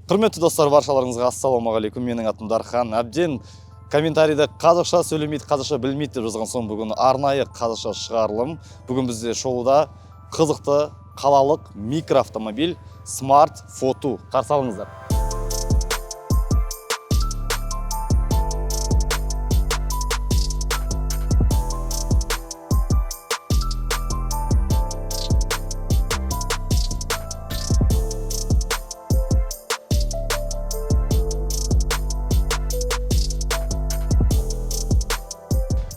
Құрметті достар, баршаларыңызға ассалаумағалейкум. Менің атым Дархан. Әбден комментарийде қазақша сөйлемейді, қазақша білмейді деп жазған соң, бүгін арнайы қазақша шығарылым. Бүгін бізде шоуда қызықты қалалық микроавтомобиль Smart Fortwo. Қарсы алыңыздар.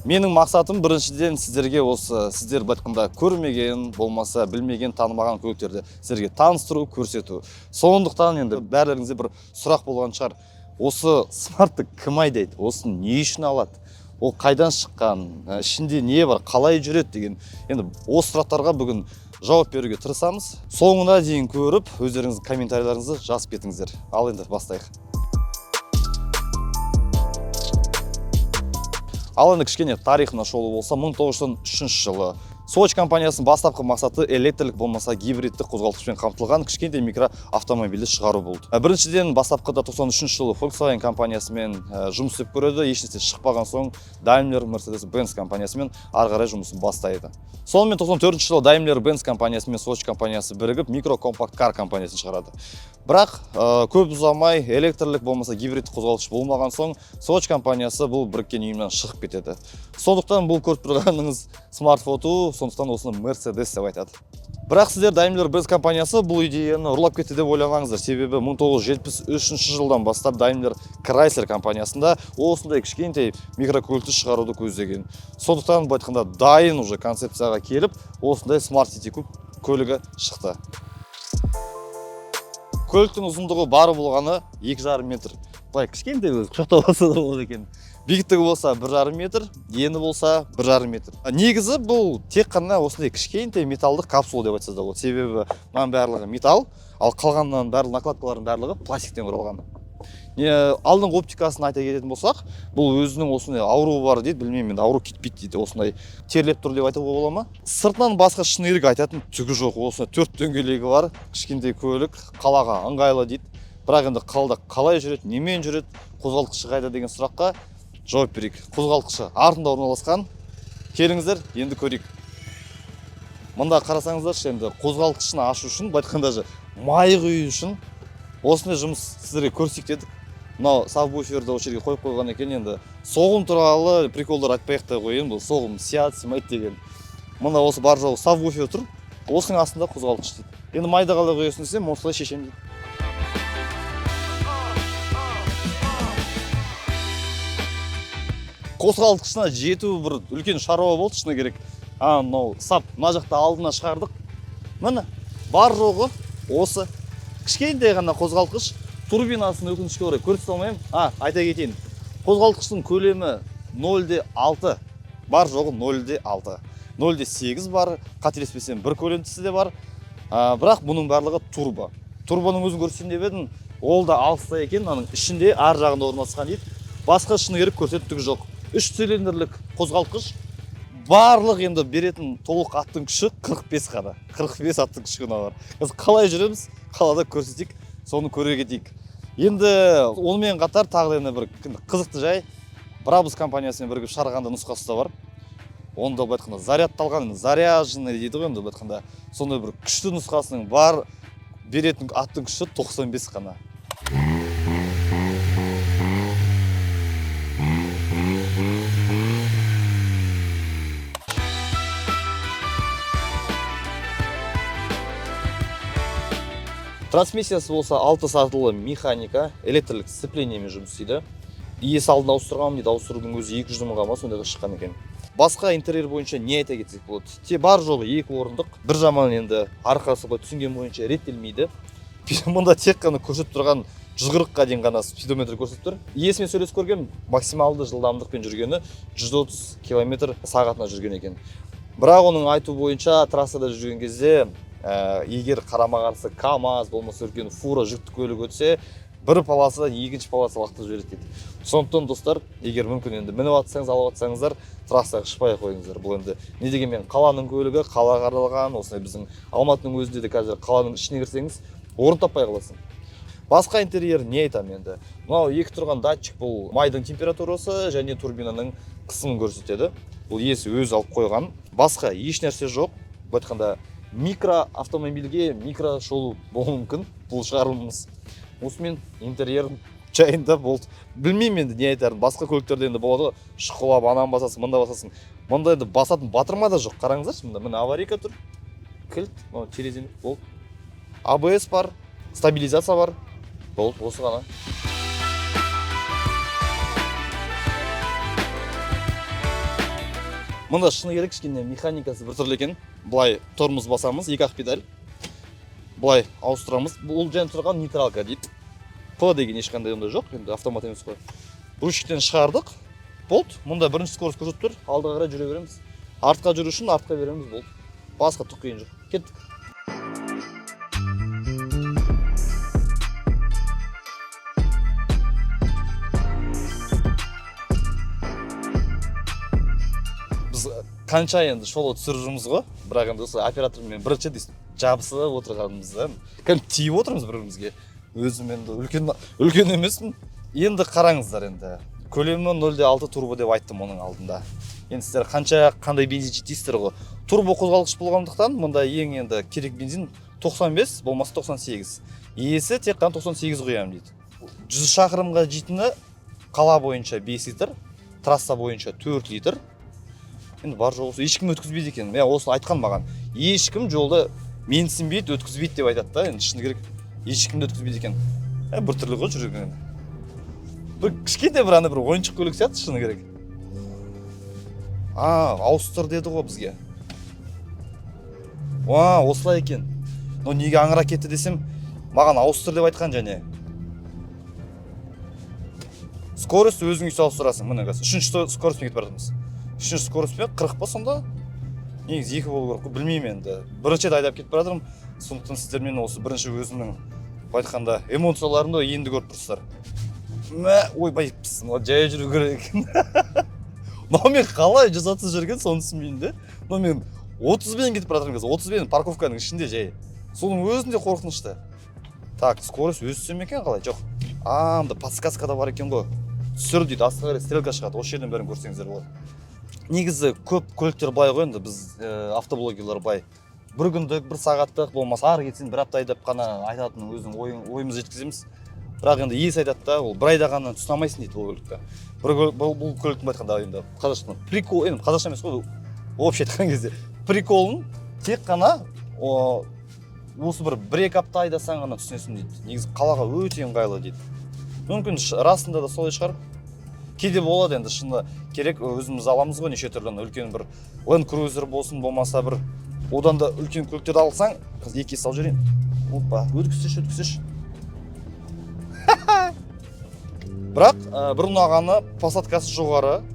Менің мақсатым біріншіден сіздерге осы сіздер былай айтқанда көрмеген, болмаса білмеген, танымаған көліктерді сіздерге таныстыру, көрсету. Сондықтан енді бәріңізде бір сұрақ болған шығар. Осы смартты кім айдайды? Осыны не үшін алады? Ол қайдан шыққан? Ішінде не бар? Қалай жүреді деген. Енді осы сұрақтарға бүгін жауап беруге тырысамыз. Соңына дейін көріп, өздеріңіздің комментарийлеріңізді жазып кетіңіздер. Ал енді бастайық. Ал енді кішкене тарихына шолу болса, 1903 жылы Swatch компаниясының бастапқы мақсаты электрлік болмаса гибридті қозғалтқышпен қамтылған кішкентай микроавтомобильді шығару болды. Біріншіден, бастапқыда 93 жылы Volkswagen компаниясымен жұмыс істеп көреді, ешнәрсе шықпаған соң Daimler Mercedes-Benz компаниясымен ары қарай жұмысын бастайды. Сонымен 94 жылы Daimler Benz компаниясы мен Swatch компаниясы бірігіп микро компакт кар компаниясын шығарады. Бірақ көп ұзамай электрлік болмаса гибридті қозғалтқыш болмаған соң Swatch компаниясы бұл біріккен ұйымнан шығып кетеді. Сондықтан бұл көріп тұрғаныңыз Smart Fortwo, сондықтан осыны Mercedes деп айтады. Бірақ сіздер Daimler Benz компаниясы бұл идеяны ұрлап кетті деп ойламаңыздар. Себебі 1973 жылдан бастап Daimler Chrysler компаниясында осындай кішкентай микрокөлікті шығаруды көздеген. Сондықтан былай айтқанда дайын уже концепцияға келіп, осындай Smart City Coupe көлігі шықты. Көліктің ұзындығы бар болғаны 2,5 метр. Былай кішкентай, өзі құшақтап алса да болады екен. Биіктігі болса 1,5 метр, ені болса 1,5 метр. Негізі бұл тек қана осындай кішкентай металдық капсула деп айтса да болады. Себебі мынаның барлығы металл, ал қалғанының барлығы, накладкалардың барлығы пластиктен құралған. Не, алдыңғы оптикасын айта кететін болсақ, бұл өзінің осындай ауруы бар дейді, білмеймін енді, ауру кетпейді дейді, осындай терлеп тұр деп айтуға бола ма? Сыртынан басқа шыны керек айтатын түгі жоқ, осындай төрт дөңгелегі бар кішкентай көлік, қалаға ыңғайлы дейді. Бірақ енді қалада қалай жүреді, немен жүреді, қозғалтқышы қайда деген сұраққа жауап берейік. Қозғалтқышы артында орналасқан. Келіңіздер, енді көрейік. Мында қарасаңыздаршы, енді қозғалтқышын ашу үшін, былай айтқанда даже май құю үшін осындай жұмыс сіздерге көрсетейік дедік. Мынау сабвуферді осы жерге қойып қойған екен. Енді соғым туралы приколдар айтпай ақ та қояйын, бұл соғым сияды, сыймайды деген. Мына осы бар жоғы сабвуфер тұр, осының астында қозғалтқыш дейді. Енді майды қалай құясың десем, осылай шешемін дейді. Қозғалтқышына жету бір үлкен шаруа болды, шыны керек. А мынау сап мына жақта алдына шығардық. Міне, бар жоғы осы кішкентай ғана қозғалтқыш. Турбинасын өкінішке орай көрсете алмаймын. А, айта кетейін, қозғалтқыштың көлемі 0,6, бар жоғы 0,6, 0,8 бар, қателеспесем, бір көлемдісі де бар. Бірақ бұның барлығы турбо. Турбоның өзін көрсетейін деп едім, ол да алыста екен, мынаның ішінде ар жағында орналасқан дейді. Басқа шыны керек көрсетіп түгі жоқ. Үш цилиндрлік қозғалтқыш, барлық енді беретін толық аттың күші 45 қана, 45 аттың күші ғана бар. Біз қалай жүреміз қалада, көрсетейік, соны көре кетейік. Енді онымен қатар тағы да енді бір қызықты жай, Брабус компаниясымен бірігіп шығарған да нұсқасы да бар. Онда былай айтқанда зарядталған, заряженный дейді ғой енді, былай айтқанда сондай бір күшті нұсқасының бар беретін аттың күші 95 қана. Трансмиссиясы болса 6 сатылы механика, электрлік сцеплениемен жұмыс істейді. Иесі алдын ауыстырған дейді, ауыстырудың өзі 200 мыңға ма сондайға шыққан екен. Басқа интерьер бойынша не айта кетсек болады? Те бар жоғы екі орындық. Бір жаман енді арқасы былай түсінген бойынша реттелмейді. Мұнда тек қана көрсетіп тұрған 140-қа дейін ғана спидометр көрсетіп тұр. Иесімен сөйлесіп көргенмін, максималды жылдамдықпен жүргені 130 километр сағатына жүрген екен. Бірақ оның айту бойынша трассада жүрген кезде егер қарама қарсы КАМАЗ болмаса үлкен фура, жүкті көлік өтсе, бір полосадан екінші полоса лақтырып жібереді дейді. Сондықтан, достар, егер мүмкін енді мініп жатсаңыз, алып жатсаңыздар, трассаға шықпай ақ қойыңыздар. Бұл енді не дегенмен қаланың көлігі, қалаға арналған. Осындай біздің Алматының өзінде де қазір қаланың ішіне кірсеңіз, орын таппай қаласың. Басқа интерьер не айтамын енді? Мынау екі тұрған датчик, бұл майдың температурасы және турбинаның қысымын көрсетеді. Бұл иесі өзі алып қойған. Басқа еш нәрсе жоқ. Былай айтқанда, микро автомобильге микро шолу болуы мүмкін бұл шығарылымымыз. Осымен интерьер жайында болды. Білмеймін енді не айтарым. Басқа көліктерде енді болады ғой, шұқылап ананы басасың, мында басасың. Мында енді басатын батырма да жоқ. Қараңыздаршы, мында міне аварийка тұр, кілт, мынау терезені, болды. АБС бар, стабилизация бар, болды, осы ғана. Мында шыны керек, кішкене механикасы біртүрлі екен. Былай тормоз басамыз, екі ақ педаль. Былай ауыстырамыз. Бұл және тұрған нейтралка дейді. П деген ешқандай ондай жоқ, енді автомат емес қой. Ручниктен шығардық, болды. Мұнда бірінші скорость көрсетіп тұр, алдыға қарай жүре береміз. Артқа жүру үшін артқа береміз, болды. Басқа түк қиын жоқ. Кеттік. Біз қанша енді шолу түсіріп жүрміз ғой, бірақ енді осы оператормен бірінші рет жабысып отырғанымыз да, кәдімгі тиіп отырмыз бір бірімізге. Өзім енді үлкен үлкен емеспін. Енді қараңыздар, енді көлемі 0,6 турбо деп айттым оның алдында. Енді сіздер қанша қандай бензин жейсіздер ғой. Турбо қозғалтқыш болғандықтан мұнда ең енді керек бензин 95 болмаса 98. Иесі тек қана 98 құямын дейді. 100 шақырымға жейтіні қала бойынша 5 литр, трасса бойынша 4 литр. Енді бар жоғы ешкім өткізбейді екен. Мен осыны айтқан маған. Ешкім жолда менсінбейді, өткізбейді деп айтады да. Енді шыны керек, ешкім де өткізбейді екен. Біртүрлі ғой жүрген. Бір кішкентай бір ана бір ойыншық көлік сияқты, шыны керек. Ауыстыр деді ғой бізге. Уа, осылай екен. Но неге аңыра кетті десем, маған ауыстыр деп айтқан және. Скорость өзің үй ауыстырасың. Міне қазір үшінші скоростьпен кетіп бара жатырмыз. Үшінші скоростьпен 40 па сонда? Негізі 2 болу керек қой, білмеймін енді. Бірінші рет айдап кетіп бара жатырмын. Сондықтан сіздермен осы бірінші өзімнің, былай айтқанда, эмоцияларымды енді көріп тұрсыздар. Мә, ойбай, мына жай жүру керек екен. Мынау мен қалай 130 жүрген, соны түсінбеймін де. Мынау мен 30-бен кетіп бара жатырмын қазір, 30-бен парковканың ішінде жай. Соның өзінде қорқынышты. Так, скорость өзі түсе ме екен қалай? Жоқ. Мында подсказка да бар екен ғой. Түсір дейді, астына қарай стрелка шығады. Осы жерден бәрін көрсеңіздер болады. Негізі көп көліктер былай ғой енді, біз автоблогерлер былай бір күндік, бір сағаттық, болмаса ары кетсең бір апта айдап қана айтатын өзінің ойымызды жеткіземіз. Бірақ енді иесі айтады да, ол бір айда ғана түсіне алмайсың дейді бұл көлікті. Бұл көліктің былай айтқанда енді қазақша прикол, енді қазақша емес қой, общий айтқан кезде приколын тек қана осы бір екі апта айдасаң ғана түсінесің дейді. Негізі қалаға өте ыңғайлы дейді. Мүмкін расында да солай шығар. Кейде болады енді, шыны керек, өзіміз аламыз ғой неше түрлі үлкен бір Land Cruiser болсын, болмаса бір одан да үлкен көліктерді алсаң, қазір екіге салып жіберейін. Опа, өткізсеші, өткізсеші. Бірақ бір ұнағаны, посадкасы жоғары,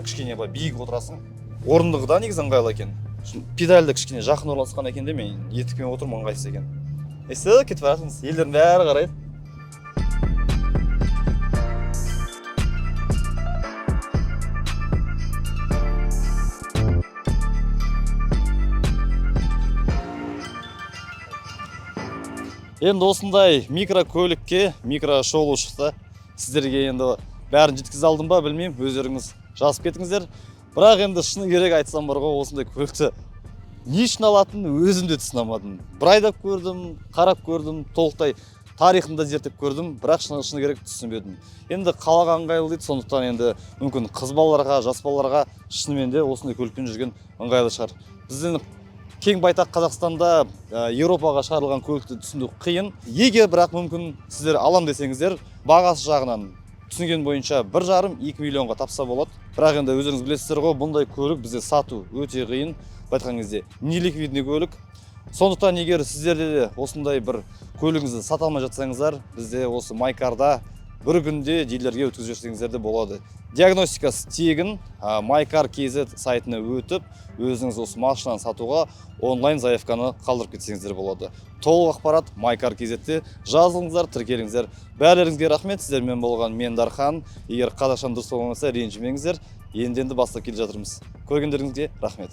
кішкене былай биік отырасың. Орындығы да негізі ыңғайлы екен. Педаль де кішкене жақын орналасқан екен де, мен етікпен отырмын, ыңғайсыз екен. Есі кетіп бара жатырмыз, елдердің бәрі қарайды. Енді осындай микрокөлікке микрошолу шықты. Сіздерге енді бәрін жеткізе алдым ба білмеймін, өздеріңіз жазып кетіңіздер. Бірақ енді шыны керек айтсам бар ғой, осындай көлікті не үшін алатынын өзім де түсіне алмадым. Бір айдап көрдім, қарап көрдім, толықтай тарихын да зерттеп көрдім, бірақ шыны керек түсінбедім. Енді қалаға ыңғайлы дейді, сондықтан енді мүмкін қыз балаларға, жас балаларға шынымен де осындай көлікпен жүрген ыңғайлы шығар. Біздің кең байтақ Қазақстанда Еуропаға шығарылған көлікті түсіну қиын. Егер бірақ мүмкін сіздер алам десеңіздер, бағасы жағынан түсінген бойынша 1,5-2 миллионға тапса болады. Бірақ енді өздеріңіз білесіздер ғой, бұндай көлік бізде сату өте қиын. Былай айтқан кезде неликвидный көлік. Сондықтан егер сіздерде де осындай бір көлігіңізді сата алмай жатсаңыздар, бізде осы Майкарда бір күнде дилерге өткізіп жіберсеңіздер де болады. Диагностикасы тегін. Майкар KZ сайтына өтіп, өзіңіз осы машинаны сатуға онлайн заявканы қалдырып кетсеңіздер болады. Толық ақпарат Майкар KZ-те. Жазылыңыздар, тіркеліңіздер. Бәріңізге рахмет. Сіздермен болған мен Дархан. Егер қазақшам дұрыс болмаса, ренжімеңіздер. Енді-енді бастап келе жатырмыз. Көргендеріңізге рахмет.